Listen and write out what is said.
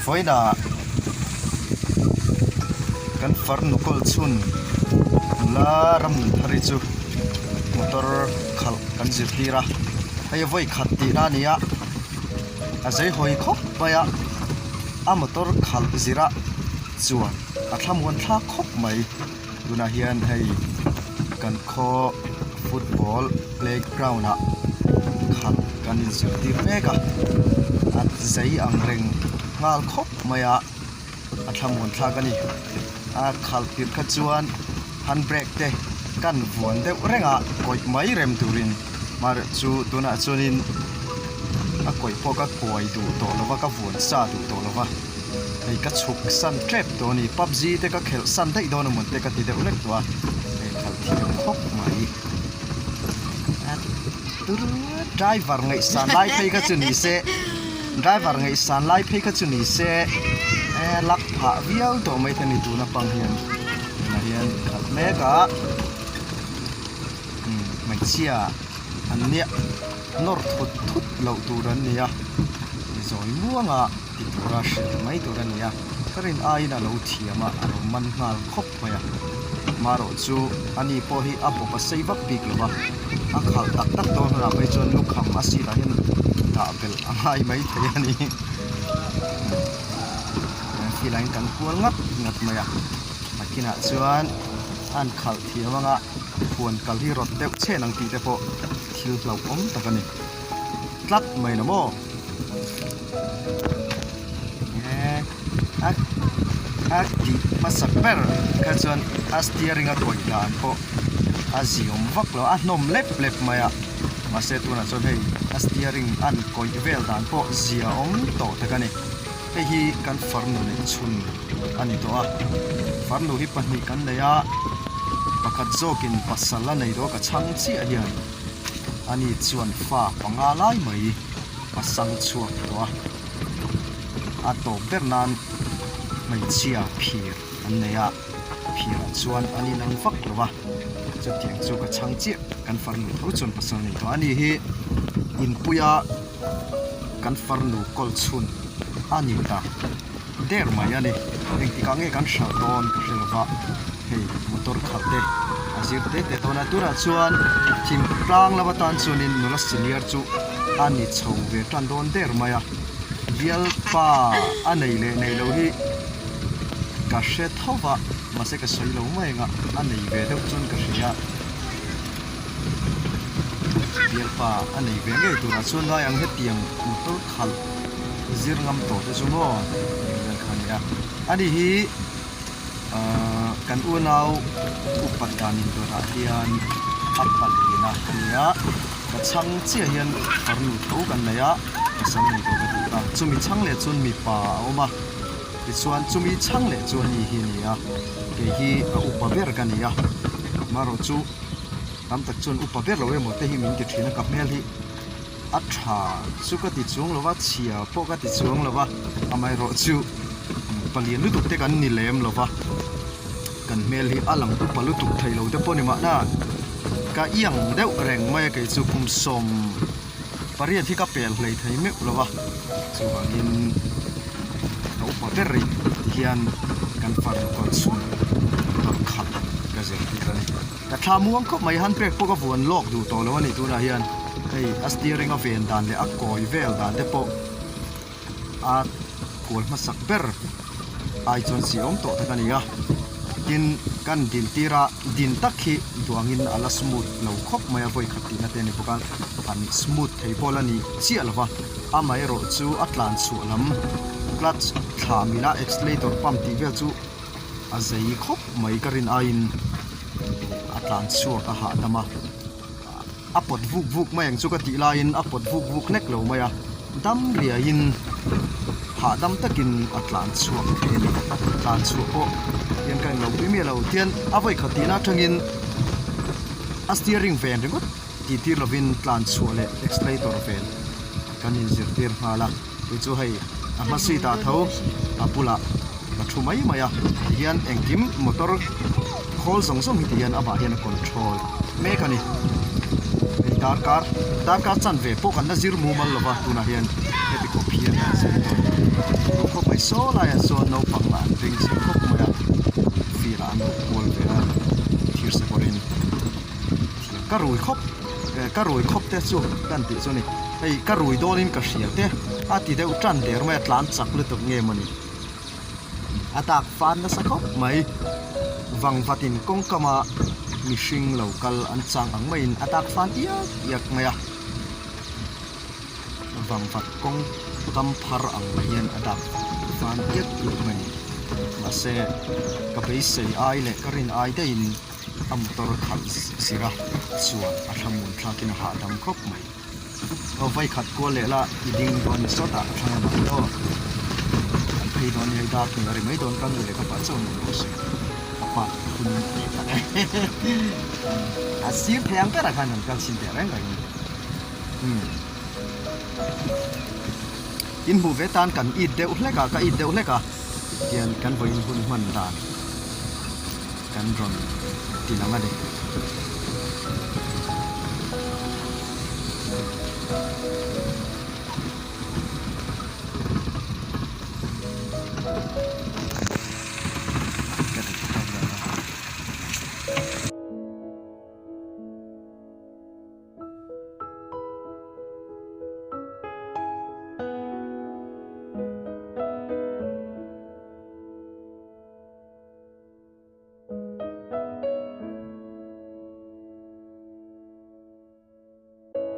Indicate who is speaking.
Speaker 1: Vawiinah kan farnu kawl chhun nula Ramnunthari chu motor khalh kan zirtir a, hei vawi khat tihna a ni a, a zei hawi khawp mai a, a motor khalh zirah chuan a thlamuan thlak khawp mai. Tunah hian hei kan khaw football playground ah khalh kan inzirtir mek a, a zei ang reng nghal khawp mai a, a thlamuan thlak a ni. A khalh tirh kha chuan handbrake te kan vuan deuh reng a kawih mai rem turin amaherawhchu chu tunah chuanin a kawih pawh ka kuai duh tawh lo va ka vuan sa duh tawh lo va. Hei ka chhuk san tep tawh a ni pubg te ka khelh san daih dawn a mawn te ka ti deuh lek tawh a hei khalh thiam khawp mai driver ngaihsan lai phei kha chu ni se driver ngaihsan lai phei kha chu ni se luck phah viau tawh mai te a ni tuna pang hian tunah hian khalh mek a hmeichhia an nia nawr thut thut loh tur an ni a zawi muanga. Ti tura hrilh mai tur a ni a, ka rin aiin a lo thiam a, a lo man nghal khawp mai a. Marawh chu a ni pawh hi a bawp a sei vak bik lo va, a khalh tak tak dawn hunah phei chuan lukham a seat ah hian dah belh a ngai mai thei a ni. Field ah hian kan kual ngat ngat mai a, nakinah chuan a han khalh thiam anga huan kal hi rawt deuh chhen ang tih te pawh thil hlauhawm tak a ni tlat mai lo maw. A tih hmasak ber kha chuan a steering a kawih dan pawh a ziawm vak lo a hnawm lep lep mai a mahse tunah chuan hei a steering a an kawih vel dan pawh ziaawm tawh tak a ni hei hi kan farnu neih chhun a ni tawh a farnu hi pahnih kan nei a pakhat zawkin pasal a nei tawh a ka chhang chiah hian ani chuan fa panga lai mai. A sang chhuak tawh a, a tawp ber nan hmeichhia phir an nei a, phirah chuan an inang vak lo va, chutiang chu ka chhang chiah kan farnu tho chuan pasal nei tawh a ni hi inpuia kan farnu kawl chhun a ni ta der mai a ni, engtikah nge kan hralh dawn ka hre lo va, hei motor khalh te a zir te te dawn a, tunah chuan thingtlang lam atan chuanin nula senior chu a ni chho ve tan dawn der mai a, bialpa a nei leh nei lo hi ka hre tho va, mahse ka sawi lo mai ang a, a nei ve deuh chuan ka hria, bialpa a nei ve ngei turah chuan ngai ang hetiang motor khalh. Zir ngam tawh te chu maw tih vel kha a ni a. Ani hi ahh kan unau upat dan indawrah hian a palina a ni a, ka chhang chiah hian farnu tho kan nei a, pasal nei tawh ka tih kha. Chumi chhang leh chuan mipa a awm a, tichuan chumi chhang leh chu ani hi a ni a, kei hi a upa ber ka ni a, marawh chu tam tak chuan upa ber lo emaw te hi min ti thin a, ka hmel hi. A tha chu ka ti chuang lo va, chhia pawh ka ti chuang lo va, amaherawh chu palian lutuk te kan ni lem lo va, kan hmel hi a lang upa lutuk thei lo te pawh ni mahna ka iang deuh reng mai a kei chu kum 18 hi ka pel hlei thei meuh lo va, chuvangin ka upa ber rih ti hian kan farnu kawt chhun motor khalh ka zirtir a ni. Ka thla muang khawp mai, handbrake pawh ka vuan lawk duh tawh lo a ni tunah hian hei a steering a ven dan leh a kawi vel dan te pawh a kual hmasak ber ai chuan si awm tawh tak a ni a, tin kan din tir a din tak hi duangin a la smooth lo khawp mai a vawi khat tihna te a ni bawk a han smooth thei pawh la ni chiah lo va amaherawh chu a tlan chhuah lam clutch thlah mila accelerator pump tih vel chu. A zei khawp mai ka rin aiin a tlan chhuak a hahdam a, a pawt vuk vuk mai ang chu ka tih laiin a pawt vuk vuk hlek lo mai a, dam riaiin hahdam takin a tlan chhuak thei a ni. Tlan chhuah pawh hian ka inlo pui miah lo tian a vawi khat tihna atangin a steering ven ringawt tih tir lovin tlan chhuah leh accelerator ven kan inzirtir nghal a. Kei chu hei a hma seat ah tho a bulah ka thu mai mai a tihian engkim motor khawl zawng zawng hi tihian amah hian a control mek a ni hei darkar darkar chanve pawh kan la zir mumal lova tunah hian heti. khawp hian an zir dawn duh khawp mai. Saw laiah chuan naupang lah an beng chhe khawp mai a, field ah an rawh kual ve a, thir sakawrin thiam ka rui khawp eh ka rui khawp te chu ka han tih chu a ni. Hei ka rui dawnin ka hria te a ti deuh tan der mai a, tlan chak lutuk nge mawni. A tak fan nasa khawp mai. Vangvatin kawngkama mihring lo kal an chang ang maiin a tak fan iak iak mai a. Vangvat kawng kam phar ang hian a dak fan iak iak mai. Mahse, ka beisei ai leh ka rin ai daihin a motor khalh zir a chuan a thlamuan thlakin a hahdam khawp mai. Aw vai khat kual leh la i ding dawn ni sawtah a thlang lamah hian aw an phei dawn ni hei dar hmel a ri mai dawn ka nu leh ka pa chauh an awm bawk si ka pa hun a nei tak e a sir thei ang berah khan han kal chhin teh reng reng a ni umm in hmuh ve tan kan it deuh hlek a ka it deuh hlek a tian kan vawiin hun hman dan kan rawn ti lang a ni.